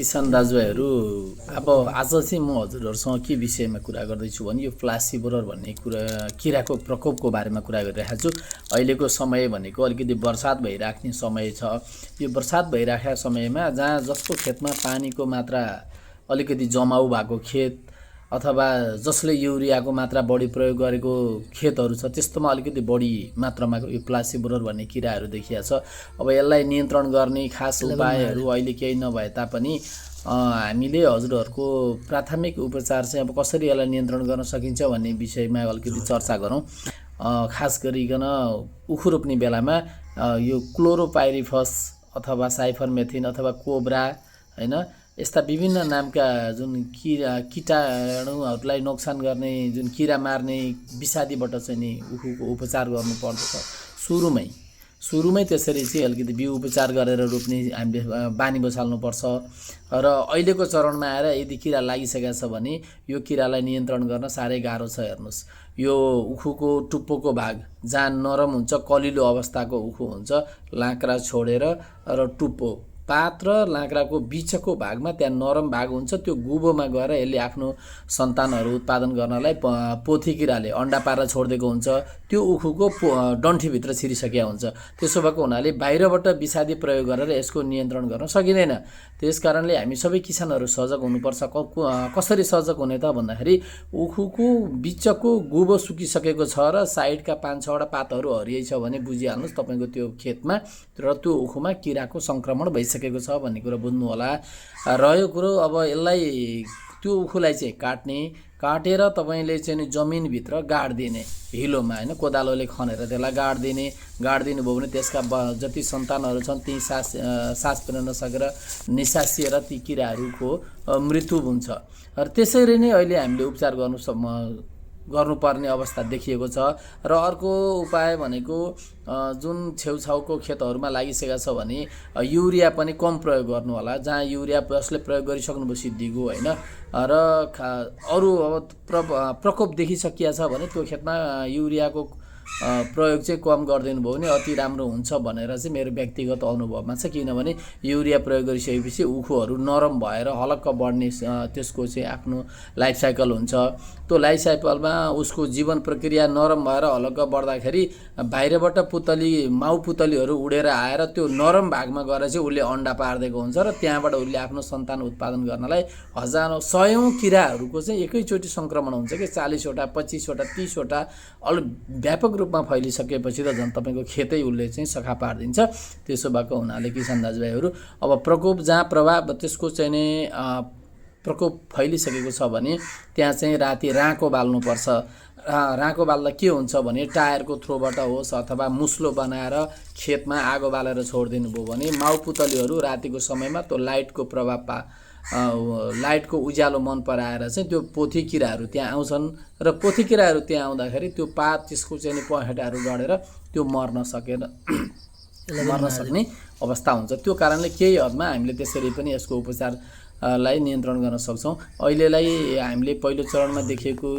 किसान दाजुभाइहरू, अब आज चाहिँ म हजुरहरूसँग के विषयमा कुरा गर्दैछु भने यो फ्लासी बोरर भन्ने कुरा किराको प्रकोपको बारेमा कुरा गरिरहेको छु। अहिलेको समय भनेको अलिकति बर्सात भइराख्ने समय छ। यो बर्सात भइराखेको समयमा जहाँ जसको खेतमा पानीको मात्रा अलिकति जमाउ भएको खेत अथवा जसले युरियाको मात्रा बढी प्रयोग गरेको खेतहरू छ त्यस्तोमा अलिकति बढी मात्रामा यो फ्लासी बोरर भन्ने किराहरू देखिया छ। अब यसलाई नियन्त्रण गर्ने खास उपायहरू अहिले केही नभए तापनि हामीले हजुरहरूको प्राथमिक उपचार चाहिँ अब कसरी यसलाई नियन्त्रण गर्न सकिन्छ भन्ने विषयमा अलिकति चर्चा गरौँ। खास गरिकन उखु रोप्ने बेलामा यो क्लोरोपाइरिफस अथवा साइफरमेथिन अथवा कोब्रा हैन यस्ता विभिन्न नामका जुन कीटाणुहरूलाई नोक्सान गर्ने जुन किरा मार्ने विषादीबाट चाहिँ नि उखुको उपचार गर्नु पर्दछ। सुरुमै त्यसरी चाहिँ अलिकति बिउ उपचार गरेर रोप्ने हामीले बानी बसाल्नुपर्छ। र अहिलेको चरणमा आएर यदि किरा लागिसकेको छ भने यो किरालाई नियन्त्रण गर्न साह्रै गाह्रो छ। हेर्नुहोस्, यो उखुको टुप्पोको भाग जहाँ नरम हुन्छ, कलिलो अवस्थाको उखु हुन्छ, लाक्रा छोडेर र टुप्पो पात र लाक्राको बिचको भागमा त्यहाँ नरम भाग हुन्छ, त्यो गुबोमा गएर यसले आफ्नो सन्तानहरू उत्पादन गर्नलाई पोथी किराले अन्डा पारेर छोडिदिएको हुन्छ। त्यो उखुको डन्ठीभित्र छिरिसकेको हुन्छ। त्यसो भएको हुनाले बाहिरबाट विषादी प्रयोग गरेर यसको नियन्त्रण गर्न सकिँदैन। त्यस कारणले हामी सबै किसानहरू सजग हुनुपर्छ। कसरी सजग हुने त भन्दाखेरि उखुको बिचको गुबो सुकिसकेको छ र साइडका 5-6वटा पातहरू हरियै छ भने बुझिहाल्नुहोस् तपाईँको त्यो खेतमा र त्यो उखुमा किराको सङ्क्रमण भइसकेको छ भन्ने कुरा बुझ्नु होला। रह्यो कुरो अब यसलाई त्यो उखुलाई चाहिँ काटेर तपाईँले चाहिँ जमिनभित्र गाडिदिने हिलोमा हैन कोदालोले खनेर त्यसलाई गाडिदिनु भयो भने त्यसका जति सन्तानहरू छन् ती सास फेर्न नसकेर निसासिएर ती किराहरूको मृत्यु हुन्छ। र त्यसरी नै अहिले हामीले उपचार गर्नुपर्ने अवस्था देखिएको छ। र अर्को उपाय भनेको जुन छेउछाउको खेतहरूमा लागिसकेको छ भने युरिया पनि कम प्रयोग गर्नु होला। जहाँ युरिया जसले प्रयोग गरिसक्नुभयो सिद्धिको हैन र अरू अब प्रकोप देखिसकिया छ भने त्यो खेतमा युरियाको प्रयोग चाहिँ कम गरिदिनु भयो भने अति राम्रो हुन्छ भनेर चाहिँ मेरो व्यक्तिगत अनुभवमा छ। किनभने युरिया प्रयोग गरिसकेपछि उखुहरू नरम भएर हलक्क बढ्ने त्यसको चाहिँ आफ्नो लाइफ साइकल हुन्छ। त्यो लाइफ साइकलमा उसको जीवन प्रक्रिया नरम भएर हलक्क बढ्दाखेरि बाहिरबाट माउ पुतलीहरू उडेर आएर त्यो नरम भागमा गएर चाहिँ उसले अन्डा पारिदिएको हुन्छ र त्यहाँबाट उसले आफ्नो सन्तान उत्पादन गर्नलाई सयौं किराहरूको चाहिँ एकैचोटि सङ्क्रमण हुन्छ कि 40वटा 25वटा 30वटा व्यापक रूपमा फैलिसकेपछि त झन् तपाईँको खेतै उसले चाहिँ सखा पारिदिन्छ। त्यसो भएको हुनाले किसान दाजुभाइहरू अब प्रकोप जहाँ प्रभाव त्यसको चाहिँ नै प्रकोप फैलिसकेको छ भने त्यहाँ चाहिँ राति राँको बाल्नुपर्छ। राँको बाल्दा के हुन्छ भने टायरको थ्रोबाट होस् अथवा मुस्लो बनाएर खेतमा आगो बालेर छोडिदिनु भयो भने माउ पुतलीहरू रातिको समयमा त्यो लाइटको उज्यालो मन पराएर चाहिँ त्यो पोथी किराहरू त्यहाँ आउँछन् र पोथी किराहरू त्यहाँ आउँदाखेरि त्यो पात त्यसको चाहिँ पहेटाहरू गढेर त्यो मर्न सक्ने अवस्था हुन्छ। त्यो कारणले केही हदमा हामीले त्यसरी पनि यसको उपचारलाई नियन्त्रण गर्न सक्छौँ। अहिलेलाई हामीले पहिलो चरणमा देखेको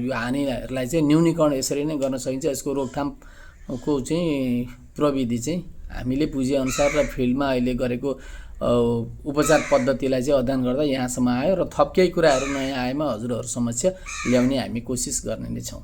यो हानिहरूलाई चाहिँ न्यूनीकरण यसरी नै गर्न सकिन्छ। यसको रोकथामको चाहिँ प्रविधि चाहिँ हामीले बुझेअनुसार र फिल्डमा अहिले गरेको उपचार पद्धतिलाई चाहिँ अध्ययन गर्दा यहाँसम्म आयो र थप केही कुराहरू नयाँ आएमा हजुरहरू समक्ष ल्याउने हामी कोसिस गर्ने नै छौँ।